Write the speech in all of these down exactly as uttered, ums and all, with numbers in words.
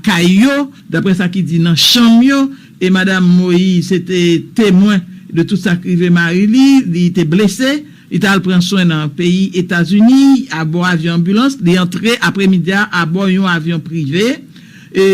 kay yo, daprè sa ki di nan chanm yo, e Madanm Moïse se te temwen de tout sa k rive mari li, li te blese, li t al pran swen nan peyi Etazini, abò avyon anbilans, li antre apremidi a abò yon avyon prive, e,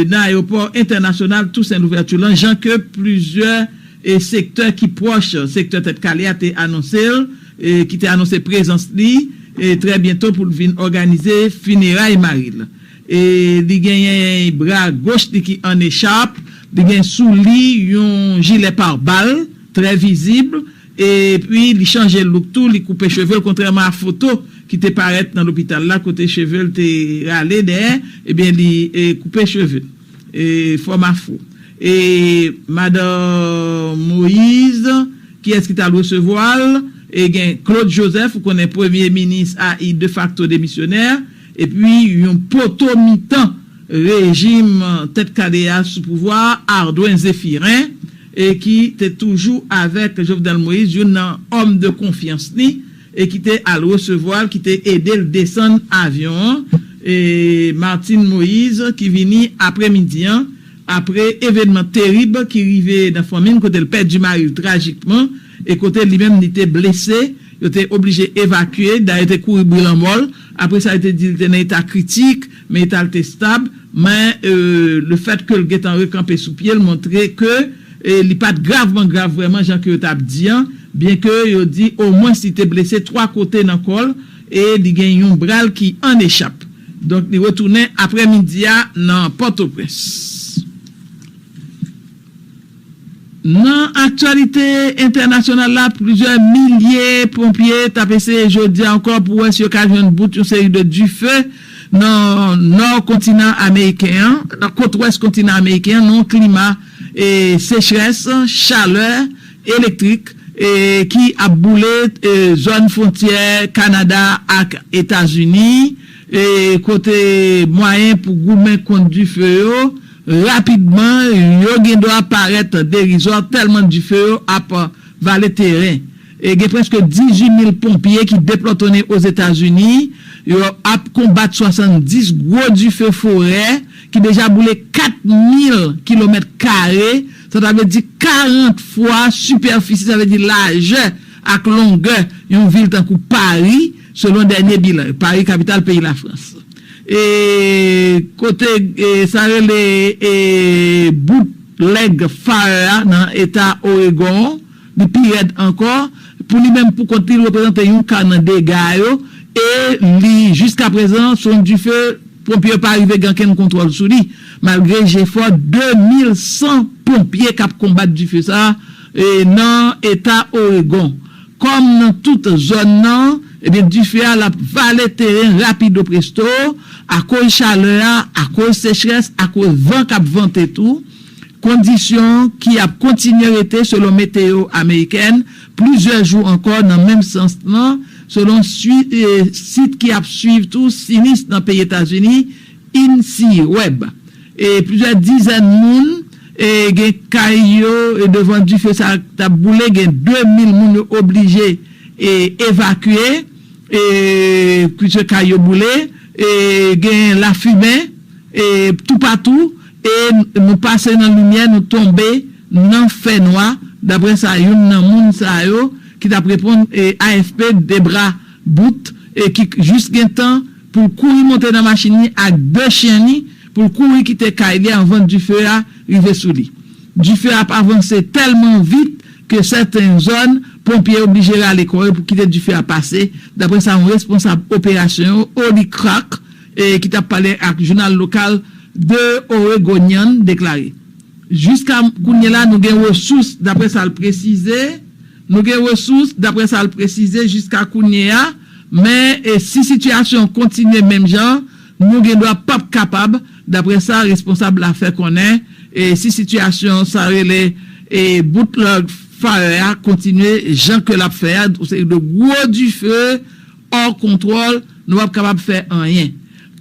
nan ayewopò entènasyonal Toussaint Louverture lan, jan ke plizyè, e, sektè ki pwòch sektè Tèt Kale a te anonse l, e, ki te anonse prezans li, e, trè byento pou l vin òganize fineray mari l. E li genyen bra goch li ki an echap, li gen sou li yon jilè parbal, trè vizib, epi li chanje louk tou, li koupe cheve l, kontrèman a foto ki te parèt nan lopital la, kote cheve l te rale dèyè, ebyen, li, e, koupe cheve l, e, fòm afro. E Madan Moïse, kiyès ki t al resevwa l? E gen Claude Joseph, ou konnen premye minis a i defakto demisyonè, epi yon poto mitan rejim Tèt Kale a sou pouvwa, Ardouin Zéphirin, e ki te toujou avèk Jovenel Moïse, youn nan òm de konfyans li, e ki te al resevwa l, ki te ede l desann avyon an, e Martine Moïse, ki vini apremidi an, apre evènman terib ki rive nan fanmi l, kote l pèdi mari l trajikman, e kote li menm li te blese, yo te oblije evakye, dayè yo te kouri bri lanmò l, apre sa yo te di l te nan eta kritik, men eta l te stab, men, e, lefèt ke l gentan rekanpe sou pye l montre ke, e, li pa t gravman grav vrèman jan ke yo t ap di an, byen ke yo di omwens li te blese twa kote nan kò l, e li gen yon bra l ki an echap. Donk, li retounen apremidi a nan Pòtoprens. Nan aktyalite entènasyonal la, plizyè milye ponpye t ap eseye jodi a ankò pou wè si yo ka jwenn bout yon seri de dife nan nò kontinan ameriken an, nan kot wès kontinan ameriken an, nan yon klima, e, sechrès, chalè elektrik, e, ki ap boule, e, zòn fwontyè Kanada ak Etazini, e, kote mwayen pou goumen kont dife yo, rapidman, yo gen dwa parèt derizwa tèlman dife yo ap vale teren. E gen prèske dizuit mil ponpye ki deplòtonnen Ozetazini, yo ap konbat swasanndis gwo dife forè ki deja boule kat mil kilomèt kare, sa ta vle di karant fwa sipèfisi, sa vle di lajè ak longè yon vil tankou Pari, selon dènye bilan. Pari, kapital peyi Lafrans. E kote, e, sa rele, e, Bootleg Fire a nan eta Oregon, li pi rèd ankò. Pou li menm, pou kont li, li reprezante yon ka nan dega yo, e li, jiskaprezan, se yon dife, ponpye yo pa rive gen kenn kontwòl sou li, malgre jefò de mil san ponpye k ap konbat dife sa a, e, nan eta Oregon. Kòm nan tout zòn nan, ebyen, dife a l ap vale teren rapido presto, akoz chalè a, akoz sechrès, akoz van k ap vante tou. Kondisyon ki ap kontinye rete, selon Meteo Amerikèn, plizyè jou ankò nan menm sans lan, selon swi-, e, sit ki ap swiv tou sinis nan peyi Etazini, INSEE Web. E plizyè dizèn moun, e, gen kay yo, e, devan dife sa t ap boule, gen de mil moun yo oblije, e, evakye, e, plizyè kay yo boule, e, gen lafimen, e, toupatou, e, nou pase nan limyè, nou tonbe nan fènwa, daprè sa youn nan moun sa yo ki t ap reponn, e, A F P, Debra Boot, e, ki jis gen tan pou l kouri monte nan machin li ak de chen li, pou l kouri kite kay li anvan dife a rive sou li. Dife a ap avanse tèlman vit ke sèten zòn, ponpye oblije rale kò yo pou kite dife a pase, daprè sa yon responsab operasyon yo, Oli Crack, e, ki t ap pale ak jounal lokal The Oregonian, deklare. Jiska kounye la, nou gen resous, daprè sa l presize, nou gen resous, daprè sa l presize, jiska kounye a, men, e, si sitiyasyon an kontinye menm jan, nou gen dwa p ap kapab, daprè sa responsab la fè konnen, e, si sitiyasyon sa rele, e, Bootleg Fire a kontinye jan ke l ap fè a, yon seri de gwo dife hors contrôle, nou p ap kapab fè anyen.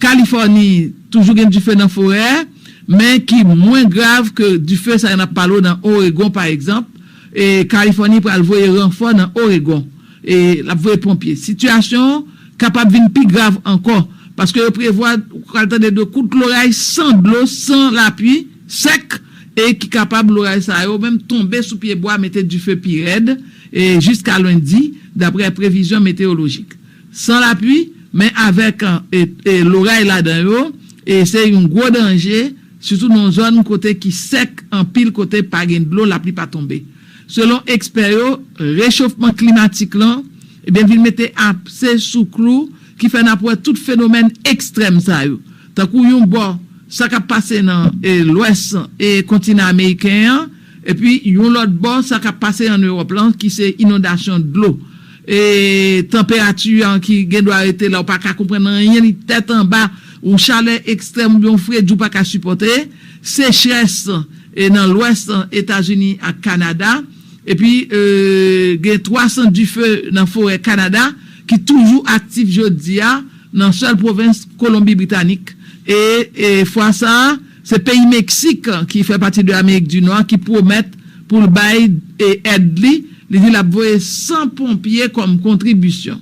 Kalifòni toujou gen dife nan forè, men ki mwen grav ke dife sa yo n ap pale w nan Oregon, pa egzanp. E Kalifòni pral voye ranfò nan Oregon. E l ap voye ponpye. Sitiyasyon an kapab vin pi grav ankò, Paske yo prevwa, ou pral tande de kout loray san dlo, san lapli, sèk, e ki kapab loray sa yo menm tonbe sou pyebwa, mete dife pi rèd, e jiska lendi, daprè previzyon meteyolojik. San lapli, men avèk e, e, loray ladan yo, e se yon gwo danje, sitou nan zòn kote ki sèk, anpil kote pa gen dlo, lapli pa tonbe. Selon ekspè yo, rechofman klimatik lan, ebyen, vin mete apse sou klou ki fè n ap wè tout fenomèn ekstrèm sa yo. Tankou yon bò, sa k ap pase nan e, lwès e, kontinan ameriken an, epi yon lòt bò, sa k ap pase ann Ewòp lan, ki se inondasyon dlo. E tanperati an ki gen dwa rete la, ou pa ka konprann anyen, li tèt anba, yon chalè ekstrèm oubyen yon fredi ou pa ka sipòte, sechrès e, nan lwès Etazini ak Kanada, epi e, gen twa sant dife nan forè Kanada ki toujou aktif jodi a nan sèl pwovens Kolonbi Britanik. E, e fwa sa a, se peyi Meksik ki fè pati de Amerik di Nò ki pwomèt pou l bay e, èd li. Li di l ap voye san ponpye kòm kontribisyon.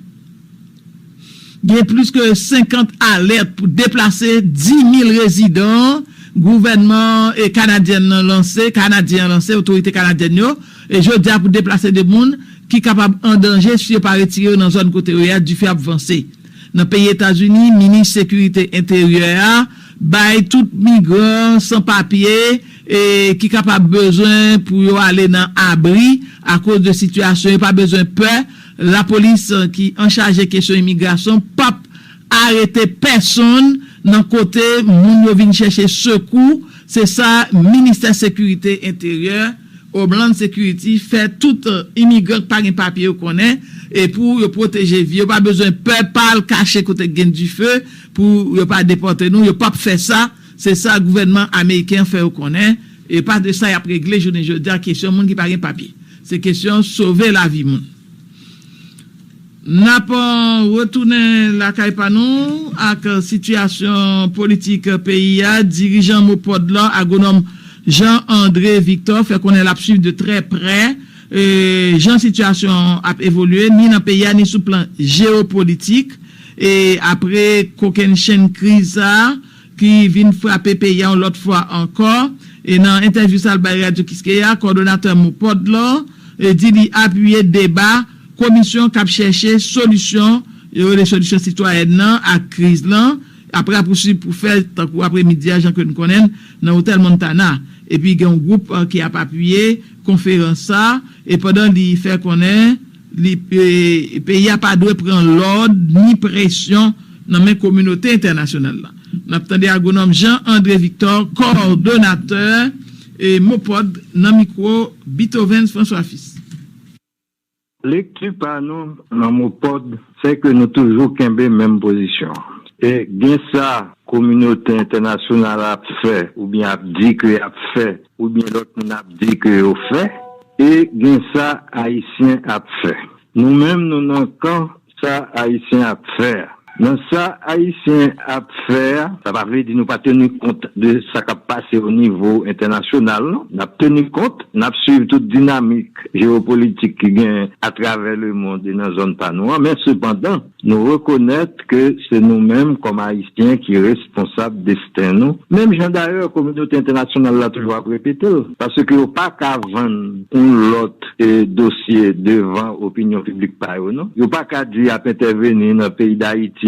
Gen plis ke senkant alèt pou deplase dis mil rezidan gouvènman e, kanadyen nan lanse, kanadyen an lanse, otorite kanadyèn yo, e jodi a pou deplase de moun ki kapab an danje si yo pa retire yo nan zòn kote yo ye a, dife ap vanse. Nan peyi Etazini, minis sekirite enteryè a bay tout migran san papye e ki kapab bezwen pou yo ale nan abri akoz de sitiyasyon, yo pa bezwen pè. Lapolis ki anchaje kesyon imigrasyon p ap arete pèsonn nan kote moun yo vin chèche sekou, se sa ministè sekirite enteryè, Homeland Security, fè tout e, imigran k pa gen papye yo konnen, e pou yo pwoteje vi yo, pa bezwen pè, pa al kache kote k gen dife pou yo pa depòte nou, yo p ap fè sa. Se sa gouvènman ameriken an fè yo konnen, e pa de sa y ap regle jounen jodi a kesyon moun ki pa gen papye. Se kesyon sove lavi moun. N ap retounen lakay pa nou ak sitiyasyon politik peyi a. Dirijan MOPOD la, agwonòm Jean André Victor, fè konnen l ap swiv de trè prè e, jan sitiyasyon an ap evolye, ni nan peyi a, ni sou plan jewopolitik. E apre kokennchenn kriz sa a, ki vin frape peyi a yon lòt fwa ankò, e nan entèvyou sa l bay Radyo Kiskeya, kòdonatè MOPOD la, e di li apiye deba komisyon k ap chèche solisyon, yo rele solisyon sitwayèn nan, ak kriz lan, apre ap pouswiv pou fè, tankou apremidi a, jan ke n konnen l, nan Otèl Montana. Epi gen yon gwoup e, ki ap apiye konferans sa, e pandan li fè konnen li, e, peyi a pa dwe pran lòd ni presyon nan men kominote entènasyonal la. N ap tande agwonòm Jean André Victor, kòdonatè e, MOPOD, nan mikwo Beethoven François Fils. Lekti pa nou nan MOPOD fè ke nou toujou kenbe menm pozisyon. E gen sa kominote entènasyonal ap fè oubyen ap di ke y ap fè, oubyen lòt moun ap di ke yo fè, e gen sa Ayisyen ap fè. Nou menm, nou nan kan sa Ayisyen ap fè a. Nan sa Ayisyen ap fè a, sa pa vle di nou pa teni kont de sa k ap pase o nivo entènasyonal, non. N ap teni kont, n ap swiv tout dinamik jewopolitik ki genyen atravè lemonn e nan zòn pa nou an, men sepandan, nou rekonèt ke se nou menm, kòm Ayisyen, ki responsab desten nou. Menm jan dayè, kominote entènasyonal la toujou ap repete l, paske yo pa ka vann yon lòt e, dosye devan opinyon piblik pa yo, non. Yo pa ka di y ap entèveni nan peyi Dayiti,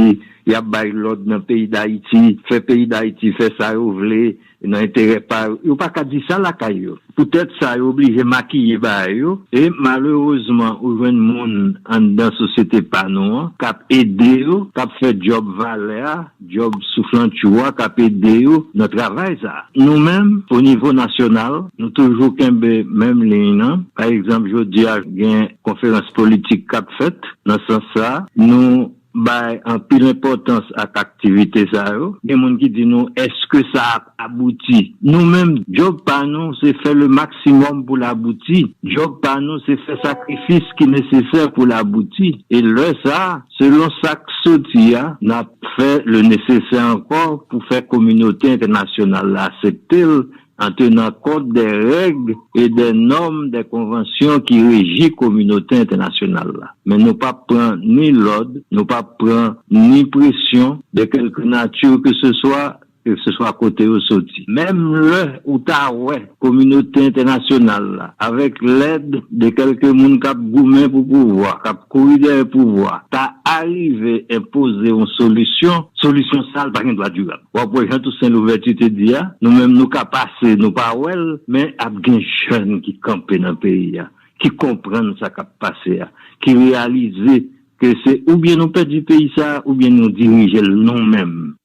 y ap bay lòd nan peyi Dayiti, fè peyi Dayiti fè sa yo vle, nan enterè pa yo. Yo pa ka di sa lakay yo. Poutèt sa, yo oblije makiye bagay yo. E malerezman, ou jwenn moun anndan sosyete pa nou an k ap ede yo, k ap fè djòb valè a, djòb souflantchou a, k ap ede yo nan travay sa a. Nou menm, o nivo nasyonal, nou toujou kenbe menm liy nan. Pa egzanp, jodi a, gen konferans politik k ap fèt. Nan sans sa a, nou bay anpil enpòtans ak aktivite sa yo. Gen moun ki di nou, èske sa ap abouti? Nou menm, djòb pa nou, se fè le maksimòm pou l abouti. Djòb pa nou, se fè sakrifis ki nesesè pou l abouti. E lè sa a, selon sa k soti a, n ap fè le nesesè ankò pou fè kominote entènasyonal la aksepte l, en tenant compte des règles et des normes des conventions ki reji kominote entènasyonal la. Men nou p ap pran ni lòd, nou p ap pran ni presyon de quelque nature que ce soit, keseswa kote yo soti. Menm lè ou ta wè kominote entènasyonal la, avèk lèd de kèlke moun k ap goumen pou pouvwa, k ap kouri dèyè pouvwa, ta arive enpoze yon solisyon, solisyon sa a pa gen dwa dirab. W ap wè jan Toussaint Louverture te di a, nou menm nou ka pase, nou pa wè l, men ap gen jèn ki kanpe nan peyi a, ki konprann sa k ap pase a, ki reyalize ke se oubyen nou pèdi peyi sa a, oubyen nou dirije l nou menm.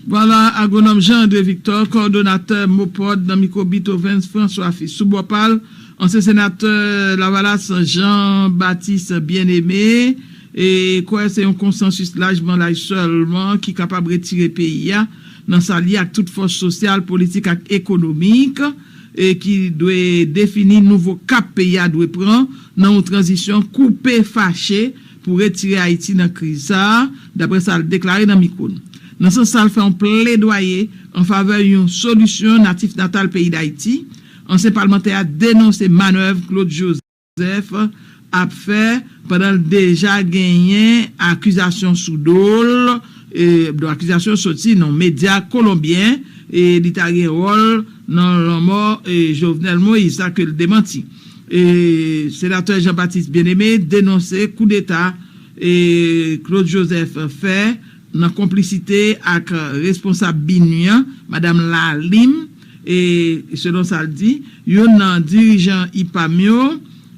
Vwala, Agwonòm Jean André Victor, kowòdonatè MOPOD nan mikwo Beethoven François Fils. Sou bò pa l, ansyen senatè Lavalas Jean Baptiste Bien-Aimé e kwè se yon konsansis lajman laj sèlman ki kapab retire peyi a nan sa l ye ak tout fòs sosyal, politik ak ekonomik e ki dwe defini nouvo kap peyi a dwe pran nan yon tranzisyon koupe fache pou retire Ayiti nan kriz sa a, daprè sa l deklare nan mikwo n. Nan sans sa, l fè yon pledwaye an favè yon solisyon natif natal peyi Dayiti. Ansyen palmantè a denonse manèv Claude Joseph ap fè pandan l deja genyen akizasyon sou do l, e, bon, akizasyon soti nan medya kolonbyen, e li ta gen wòl nan lanmò e, Jovenel Moïse, sa ke l demanti. E, Senatè Jean Baptiste Bien-Aimé denonse koudeta e, Claude Joseph fè nan konplisite ak responsab BINUH an, Madanm Lalim, e selon sa l di, youn nan dirijan IPAM yo,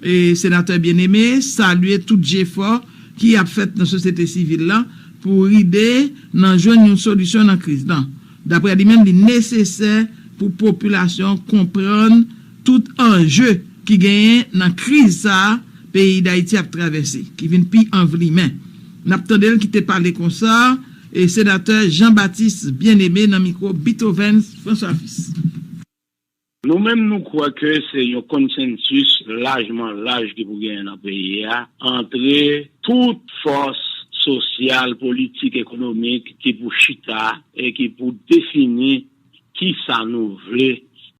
e Senatè Bien-Aimé, salye tout jefò ki ap fèt nan sosyete sivil la pou ride nan jwenn yon solisyon nan kriz lan. Daprè li menm, li nesesè pou popilasyon konprann tout anje ki genyen nan kriz sa a peyi Dayiti ap travèse, ki vin pi anvlimen. N ap tande l ki te pale konsa e Senatè Jean Baptiste Bien-Aimé nan mikwo Beethoven François Fils. Nou menm nou kwè ke se yon konsensis lajman laj ki pou genyen nan peyi a antre tout fòs sosyal, politik, ekonomik ki pou chita e ki pou defini kisa nou vle